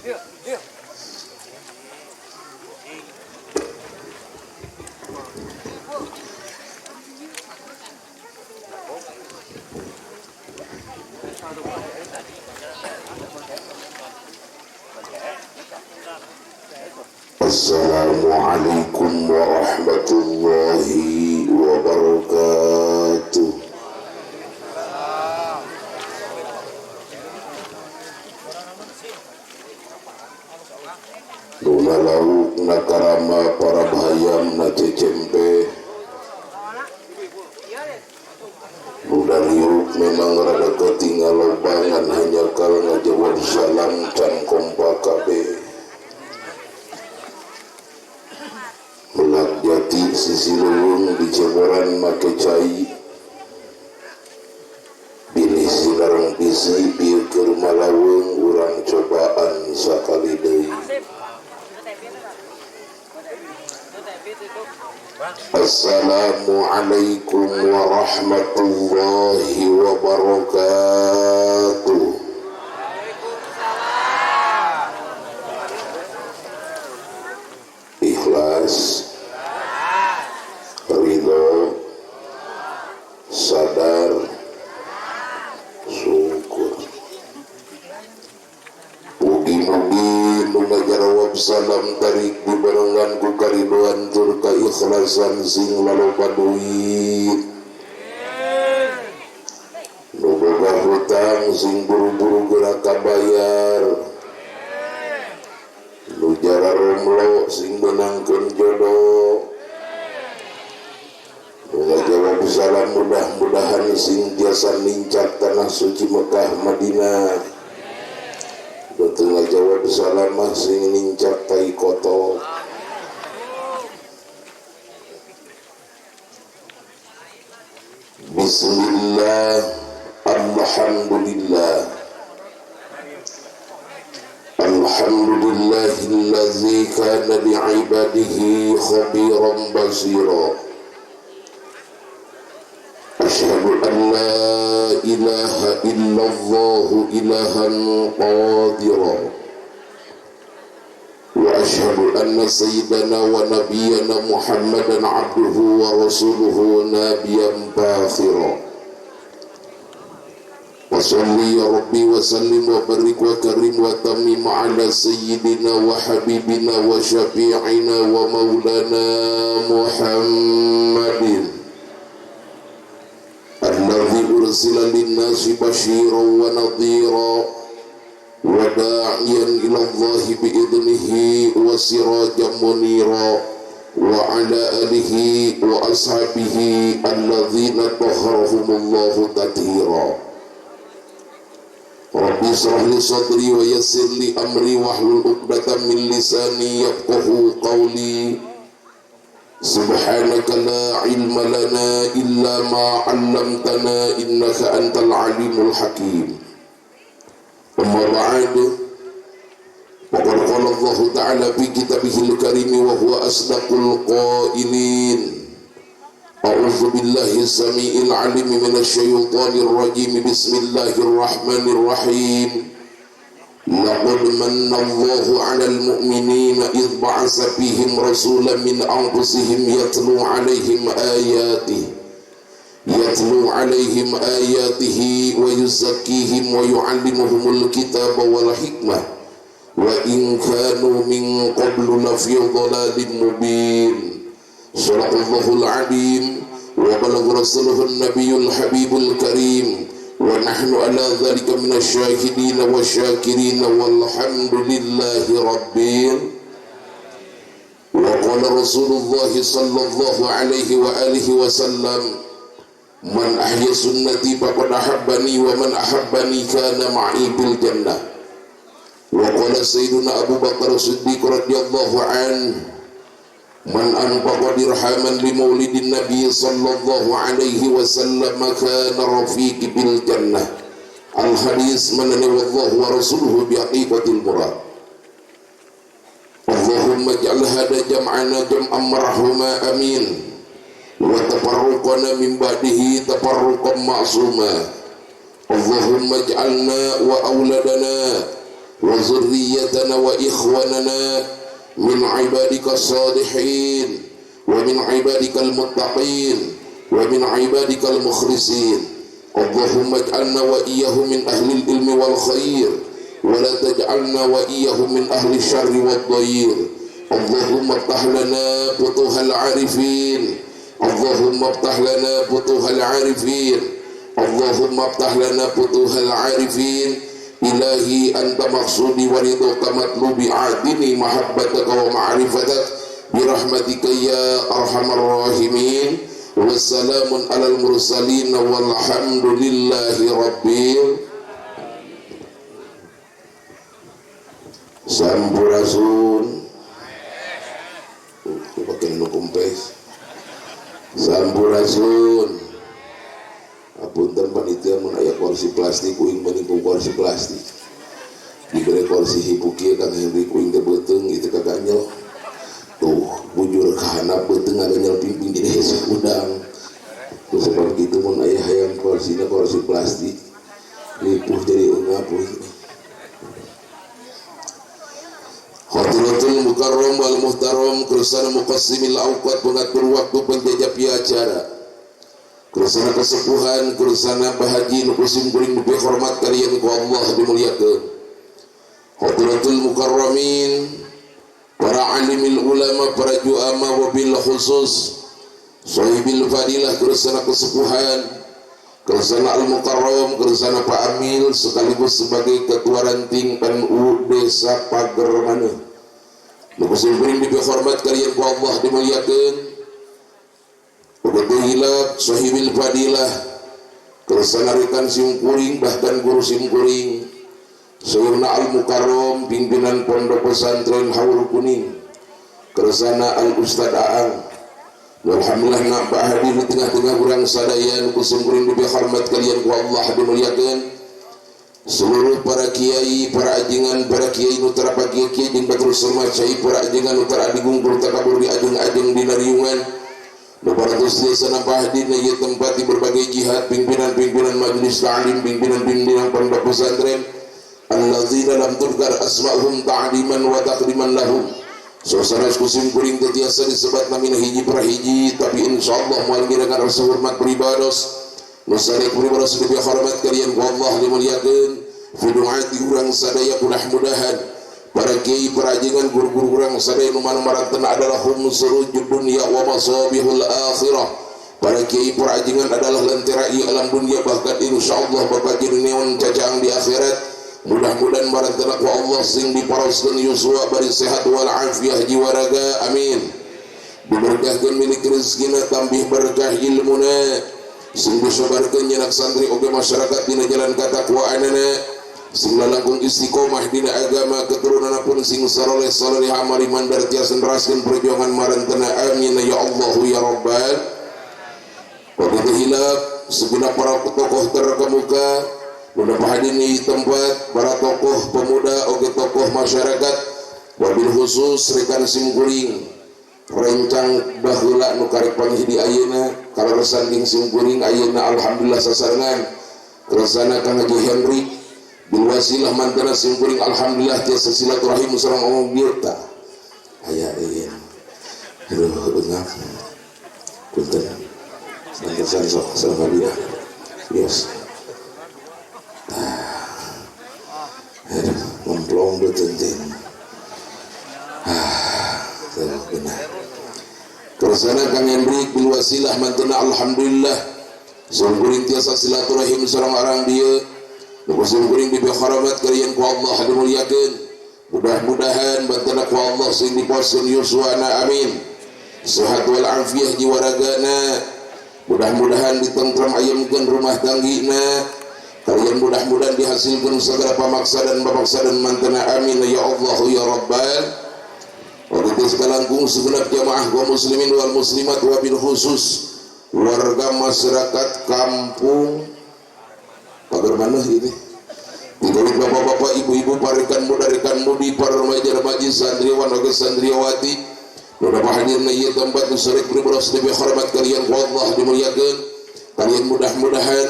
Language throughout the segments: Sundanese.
Assalamualaikum warahmatullahi wabarakatuh. Duna lauk na karama para bayam na cecempe. Duda liuk memang rada ketinggalan lobangan hanya kal ngajawab salam can kompak kabeh. Melak jati sisi leuweung di ceboran make cai. Bilih sinareng bisi bieu keur malaweung urang cobaan sakali deui. Assalamualaikum warahmatullahi wabarakatuh. Ikhlas, ridho, sadar, syukur. Mugi-mugi nu ngajarawab salam tarik dibarengan ku karidoan tur kaikhlasan sing laloba duit. Nu boga hutang sing buru-buru geura kabayar. Nu jara romlo sing meunangkeun jodoh. Nu ngajawab salam mudah-mudahan sing tiasa nincak tanah suci Mekah Madinah. Betul ngajawab salam mah sing nincak tai kotok. Bismillah, alhamdulillah. Alhamdulillahillazi kana bi'ibadihi khabiran basira. Asyhadu an la ilaha illallah ilahan qadira. Wa asyhadu anna sayyidana wa nabiyyana Muhammadan abduhu wa rasuluhu nabiyyan bakhira. Wa salli ya rabbi wa sallim wa barik wa karim wa tamim ala sayyidina wa habibina wa syafi'ina wa maulana Muhammadin alladhi ursila linnasi basyiran wa nadhira wa da'iyan ila Allahi bi'idnihi wa sirajan munira wa ala alihi wa ashabihi alladhina tahharahumullahu tathira. Rabbi israh li sadri wa yassir li amri wahlul 'uqdatam min lisani yafqahu qawli. Subhanaka la ilma lana illa ma 'allamtana innaka antal alimul hakim. Amma ba'd. Faqad qala Allahu ta'ala fi kitabihil karim wa huwa asdaqul qailin. A'udzu billahi samiil alim minasy syaithanir rajim. Bismillahirrahmanirrahim. Laqad manna Allahu 'alal mu'minina idh ba'atsa fihim rasulan min anfusihim yatlu 'alaihim ayatihi wa yuzakkihim wa yu'allimuhumul kitaba wal hikmah wa in kanu min qablu lafi dhalalin mubin. Shadaqallahul 'adzim wa balagha rasuluhun nabiyul habibul karim wa nahnu ala dzalika minasy syahidin wasyakirin walhamdulillahi rabbil. Wa qala Rasulullah sallallahu alaihi wa alihi wasallam, man ahya sunnati faqad ahabbani wa man ahabbani kana ma'i bil jannah. Wa qala sayyiduna Abu Bakar Siddiq radhiyallahu anhu, man anfaqa dirhaman li maulidin nabi sallallahu alaihi wasallam kana rafiqi bil jannah. Al hadis manani wallahu wa rasuluhu bi haqiqatil murad. Allahumma ij'al hada jam'ana jam'an marhuma amin wa tafarruqana min ba'dihi tafarruqan ma'suma. Allahumma ij'alna wa auladana wa zurriyyatana wa ikhwanana min ibadika salihin wa min ibadikal muttaqin wa min ibadikal mukhlisin. Allahumma ij'alna wa iyyahum min ahli ilmi wal khair wa la taj'alna wa iyyahum min ahli syarri wad dhayir. Allahumma iftah lana futuhal arifin. Allahumma iftah lana futuhal arifin. Allahumma iftah lana futuhal arifin. Ilahi anta maqsudi wa ridhoka matlubi, a'tini mahabbataka wa ma'rifatak birahmatika ya arhamar rahimin. Wassalamun alal mursalin walhamdulillahi rabbil. Sampurasun. Pakai nu kumpes. Sampurasun. Apunten panitia mun aya kursi plastik kuing mending ku kursi plastik. Dibere kursi hipu kieu Kang Henry kuing teh beuteung itu kaganyel. Tuh bujur ka handap beuteung ngaganyel pimpin jadi hese udang. Terus sebab kitu mun aya hayang kursina kursi plastik ripuh jadi eungap we. Hadratul Mukarram wal Muhtaram, kersana muqassimil awqat, pengatur waktu penjajah acara, kersana kesepuhan, kersana bahaji nu kusim kuring nu hormat kalian ku Allah dimuliakeun. Hadratul Mukarramin, para alimil ulama, para juama, wabil khusus sahibil fadilah, kersana kesepuhan, kersana al mukarram, kersana Pak Amil sekaligus sebagai ketua ranting NU Desa Pagermaneuh. Nu kusim kuring dihormat kalian ku Allah dimuliakeun. Begitu hilap sahibil fadilah, kersana rekan simkuring bahkan guru simkuring, sayyidina al mukarram pimpinan pondok pesantren Haur Kuning, kersana al Ustad Aang. Alhamdulillah nampak hadir di tengah-tengah urang sadaya nu kusim kuring dihormat kalian ku Allah dimuliakeun. Seluruh para kiai, para ajengan, para kiai nu tara pakieu kiai jeung batur semua cai, para ajengan nu tara digungkur takabur di ajeng-ajeng dina riungan. Nu paratus desa nampak hadir na ieu tempat di berbagai jihad, pimpinan-pimpinan majelis ta'lim, pimpinan-pimpinan pondok pesantren, allazina lam tudkar asma'uhum ta'liman wa taqdiman lahum. Suasana kusim kuring teu tiasa disebat namina hiji per hiji, tapi insyaallah moal ngirakan rasa hormat pribados. Nusarek pribados lebih hormat kalian ku Allah dimuliakeun. Fi du'ati urang sadaya mudah-mudahan para kiai, para ajengan, guru-guru urang sadaya nu maranten adalah hum surujud dunya wa masabihul akhirah. Para kiai, para ajengan adalah lentera ieu alam dunia, bahkan insyaallah bakal jadi neon cacang di akhirat. Mudah-mudahan marantena ku Allah sing diparoskeun yuswa bari sehat wal afiah jiwa raga, amin. Diberkahkeun milik rezekina, tambih berkah ilmuna, sing disebarkeun nyenak santri oge masyarakat dina jalan katakwaanana, sing lalangkung istiqomah dina agama, keturunanna pun sing saroleh saleh amali mandar tiasa neraskeun perjuangan marantena, amin ya Allah ya Rabbal. Begitu hilap segenap para tokoh terkemuka mudah-mudahan ini tempat para tokoh pemuda oge tokoh masyarakat, wabil khusus rekan simkuring rencang baheula nu karek panggih di ayeuna kaleresan jeung simkuring ayeuna alhamdulillah sasarengan kersana Kang Haji Henry bil wasilah mantena simkuring alhamdulillah tiasa silaturahim sareng omong bieu tah aya ieu. Aduh eungap punten santesan sok sareng dia. Yes. Aduh, ngemplong beuteung teh. Ah, benar. Kersana Kang Hendrik bil wasilah mantena alhamdulillah simkuring tiasa silaturahim sareng orang dieu. Nu simkuring dibehormat kalian ku Allah dimuliakeun. Mudah-mudahan bantena ku Allah sing diposkeun yuswana, amin. Sehat wal afiah jiwa ragana. Mudah-mudahan ditentram ayemkeun rumah tanggina. Kalian mudah-mudahan dihasilkan segala pamaksa dan pamaksa dan mantena, amin ya Allah ya Rabbal. Waktu sekalangkung segenap jamaah kaum muslimin wal muslimat wabil khusus warga masyarakat kampung Pagermaneuh ini. Dikawit bapak-bapak, ibu-ibu, para rekan muda, rekan mudi, para remaja-remaji, santriwan, oge santriwati. Mudah hadirna ieu tempat nu sarek pribados lebih hormat kalian ku Allah dimuliakeun. Kalian mudah-mudahan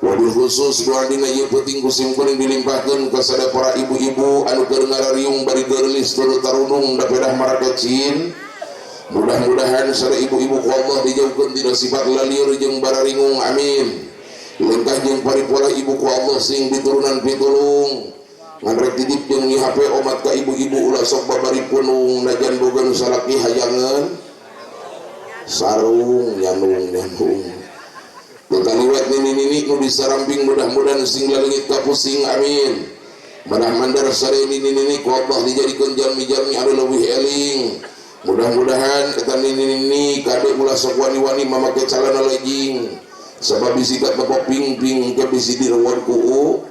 Wabil khusus doa dina ieu peuting ku simkuring dilimpahkeun ka sada para ibu-ibu anu keur ngarariung bari geulis turut tarunung da pedah marakecin. Mudah-mudahan sada ibu-ibu ku Allah dijauhkeun tina sifat lalieur jeung bararingung, amin. Lengkah jeung paripola ibu ku Allah sing diturunan pitulung. Ngan rek titip jeung HP omat ka ibu-ibu ulah sok babari punung najan boga nu salaki hayangeun sarung nyanung nyanung. Kaliwat nini-nini nu disaramping mudah-mudahan sing lalengit kapusing, amin. Madah mandar sare nini-nini ku Allah dijadikeun jalmi-jalmi anu leuwih eling. Mudah-mudahan eta nini-nini kade ulah sok wani-wani mamake calana lejing. Sabab bisikat bapak ping-ping ke bisi direwon ku.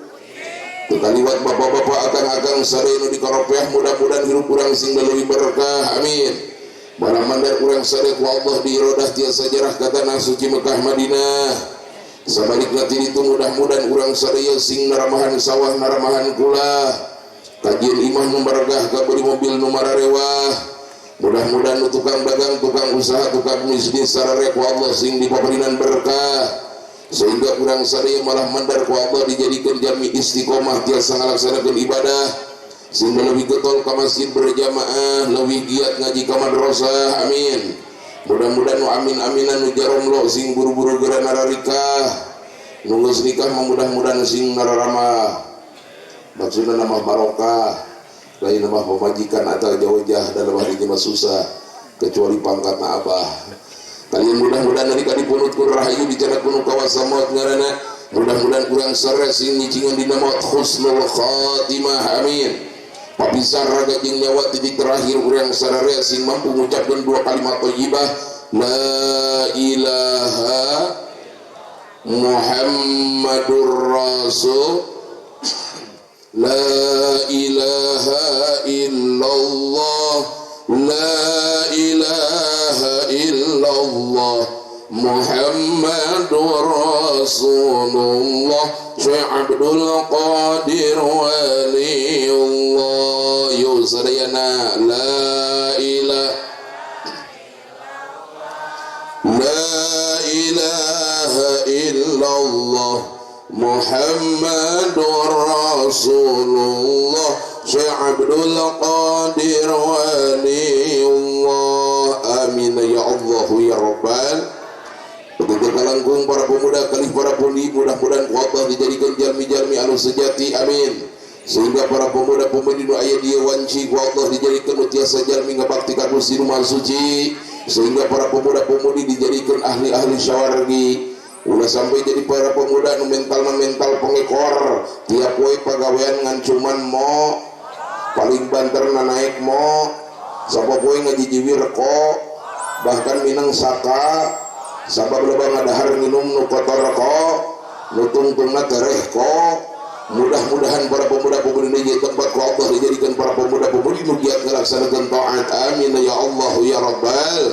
Kaliwat bapak-bapak akang-akang sare nu dikaropeah mudah-mudahan hirup urang sing leuwih berkah, amin. Malah mandar urang sare ku Allah diirodah tiasa jarah ka tanah suci Mekah Madinah. Sabalikna ti ditu mudah-mudahan urang sadaya sing naramahan sawah naramahan kula. Kajian imah nu baragah kabeli mobil nu mararewah. Mudah-mudahan nu tukang dagang, tukang usaha, tukang bisnis sarare ku Allah sing dipaparinan berkah. Sehingga urang sadaya malah mandar ku Allah dijadikeun jalmi istiqomah tiasa ngalaksanakeun ibadah. Sing leuwih getol ka masjid berjamaah, leuwih giat ngaji ka madrasah, amin. Mudah-mudahan nu amin-aminan nu jaromlo sing buru-buru geura nararikah. Nu geus nikah mah mudah-mudahan sing nararamah. Maksudna nama barokah, lain nama pamajikan atau jauh-jauh dalam hari mah susah kecuali pangkatna abah. Kalian mudah-mudahan nalika dipunut ku rahayu bicara kuno kawasa maut ngaranna. Mudah-mudahan kurang sare sing nyicingan dina maut husnul khatimah, amin. Papisah raga jeung nyawa titik terakhir urang sararea sing mampu ngucapkeun dua kalimat thayyibah, la ilaha Muhammadur Rasul, la ilaha illallah, la ilaha illallah Muhammadur Rasulullah, Syekh Abdul Qadir Waliullah. Yo sadayana la ilaha, la ilaha illallah Muhammadur Rasulullah, Syekh Abdul Qadir Waliullah. Amin ya Allah ya Rabbal. Begitu kalangkung para pemuda kalih para pundi mudah-mudahan ku Allah dijadikan jalmi-jalmi anu sejati, amin. Sehingga para pemuda-pemudi nu aya dieu wanci ku Allah dijadikan nu tiasa jalmi ngabakti ka Gusti nu Maha Suci. Sehingga para pemuda-pemudi dijadikan ahli-ahli syawargi. Ulah sampai jadi para pemuda nu mentalna mental pengekor, tiap poe pagawean ngan cuman mo paling banterna naik mo sapopoe ngajijiwir ko bahkan minang saka sabab loba ngadahar minum nu kotor ko nu tungtungna tereh ko. Mudah-mudahan para pemuda-pemudi di tempat ku Allah dijadikan para pemuda-pemudi nu giat ngalaksanakeun taat, amin ya Allah ya Rabbal.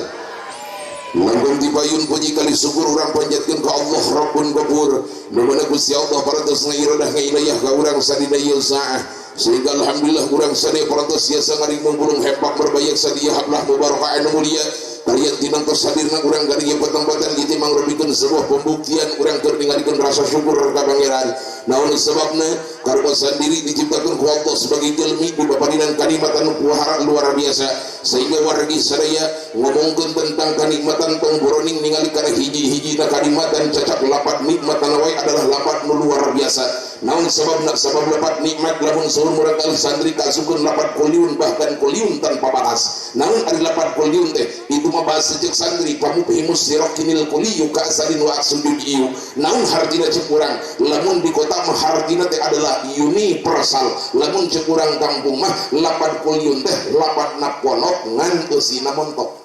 Langkung dipayun puji kali syukur urang panjatkeun ka Allah Rabbun Ghafur. Nu mana Gusti Allah parantos ngairadah ngainayah ka urang sadina ieu saah. Sehingga alhamdulillah urang sadaya parantos tiasa ngaringmung bulung hepak berbayak sadia hablah mubarakah anu mulia. Kalian tinang tos hadirna urang ka dieu patempatan kitu mangrobikeun sebuah pembuktian urang keur ningalikeun rasa syukur ka Pangeran. Naon sebabna karupasan diri diciptakeun ku Allah sebagai jelmi dipaparinan kanikmatan kuhara luar biasa sehingga wargi sadaya ngomongkeun tentang kanikmatan tong boroning ningali kana hiji-hijina kanikmatan cacak lapat nikmat wae adalah lapat nu luar biasa. Naon sababna sabab lapat nikmat lamun saur murang kali santri kasukeun lapat kuliun bahkan kuliun tanpa batas. Naon ari lapat kuliun teh itu mah bahasa ceuk santri pamupihimus sirokinil kuliyu ka asalin wa aksujudiyu. Naon hartina ceuk urang lamun di kota mah hartina teh adalah universal, lamun ceuk urang kampung mah lapat kuliun teh lapat naponok ngan eusina montok.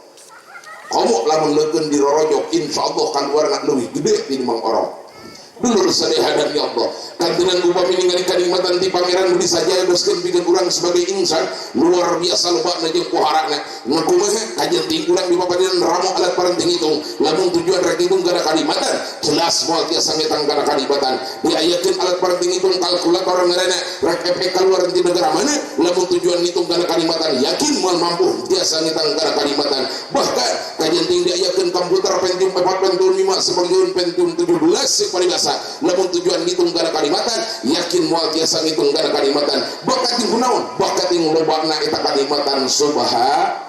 Komo lamun leukeun dirorojok insyaallah kaluarna leuwih gede tinimbang orok. Dulur sadaya hadap ya Allah. Kantenan upami ningali kanikmatan ti pangeran nu disajadoskeun pikeun urang sebagai insan luar biasa lobana jeung kuharana. Ngakumaha kajen ting urang dipapadinan ramo alat parenting hitung. Lamun tujuan rek hitung kana kanikmatan jelas moal tiasa ngetang kana kanikmatan. Diayakeun alat parenting hitung kalkulator ngaranna rek efek kaluar ti negara mana lamun tujuan ngitung kana kanikmatan yakin moal mampu tiasa ngetang kana kanikmatan. Bahkan Kajian ting diayakeun komputer Pentium 4, Pentium 5, sepenggeun Pentium 17 paribasa. Lamun tujuan ngitung kana kanikmatan, yakin moal tiasa ngitung kana kanikmatan. Bakat ting kunaon? Bakat ting lobana eta kanikmatan subhan.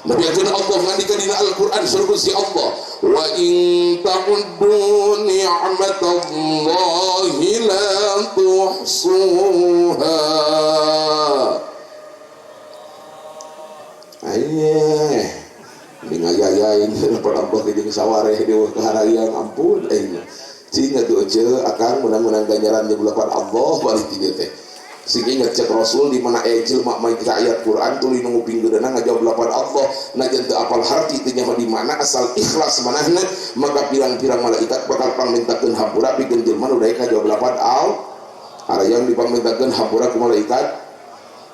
Nabi akan Allah ngandika dina Al-Qur'an surga si Allah, wa in ta'uddu ni'matallahi la tuhsuha. Aye, ngayayain pada Allah jeung sawareh dewa kaharayang ampun aing. Cing atuh ece akang menang-menang ganjaran jeung lapan Allah bari ti dieu teh. Sing inget cek Rasul di mana aya jelema maca ayat Quran tuluy nu ngupinggeunana ngajawab lapan Allah najan teu apal harti teu nyaho di mana asal ikhlas manahna maka pirang-pirang malaikat bakal pangmintakeun hampura pikeun jelema nu daek ngajawab lapan Allah. Arayang dipangmintakeun hampura ku malaikat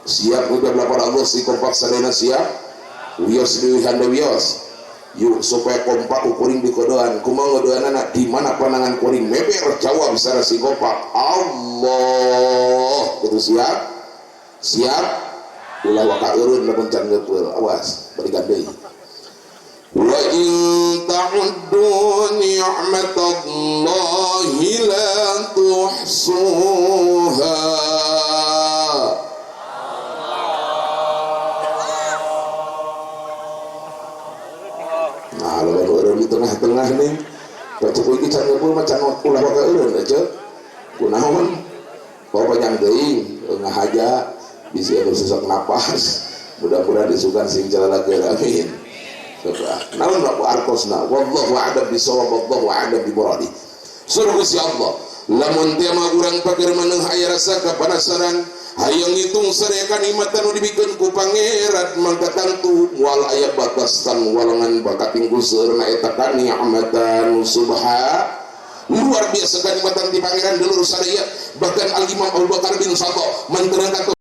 siap ngajawab lapan Allah si kompak sadayana siap wios deui hande wios. Yuk supaya kompak kuring di kodoan kumaha ngodoanana di mana panangan kuring meber jawab secara si kompak Allah gitu siap siap ulah waka eureun lamun can ngeupeul awas balikan deui wa in ta'uddu ni'matallahi la tuhsuha. Nah, lawan eureun di tengah-tengah nih. Baca iki can ngeupeul mah can ulah waka eureun aja. Kunaon? Bawa panjang teuing ngahaja bisi anu sesak napas. Mudah-mudahan disukan sing calalakeun amin. Naon artosna? Wallahu a'lam bisawab, wallahu a'lam bi muradi. Surga si Allah. Lamun teh mah urang pager maneuh aya rasa kapanasaran hayang ngitung sadaya kanikmatan nu dibikeun ku pangeran mangka tangtu moal aya batasan walengan bakating ku seueurna eta kanikmatan subha luar biasa kanikmatan ti pangeran dulur sadaya. Bahkan Al Imam Abu Bakar bin Khattab manteran ka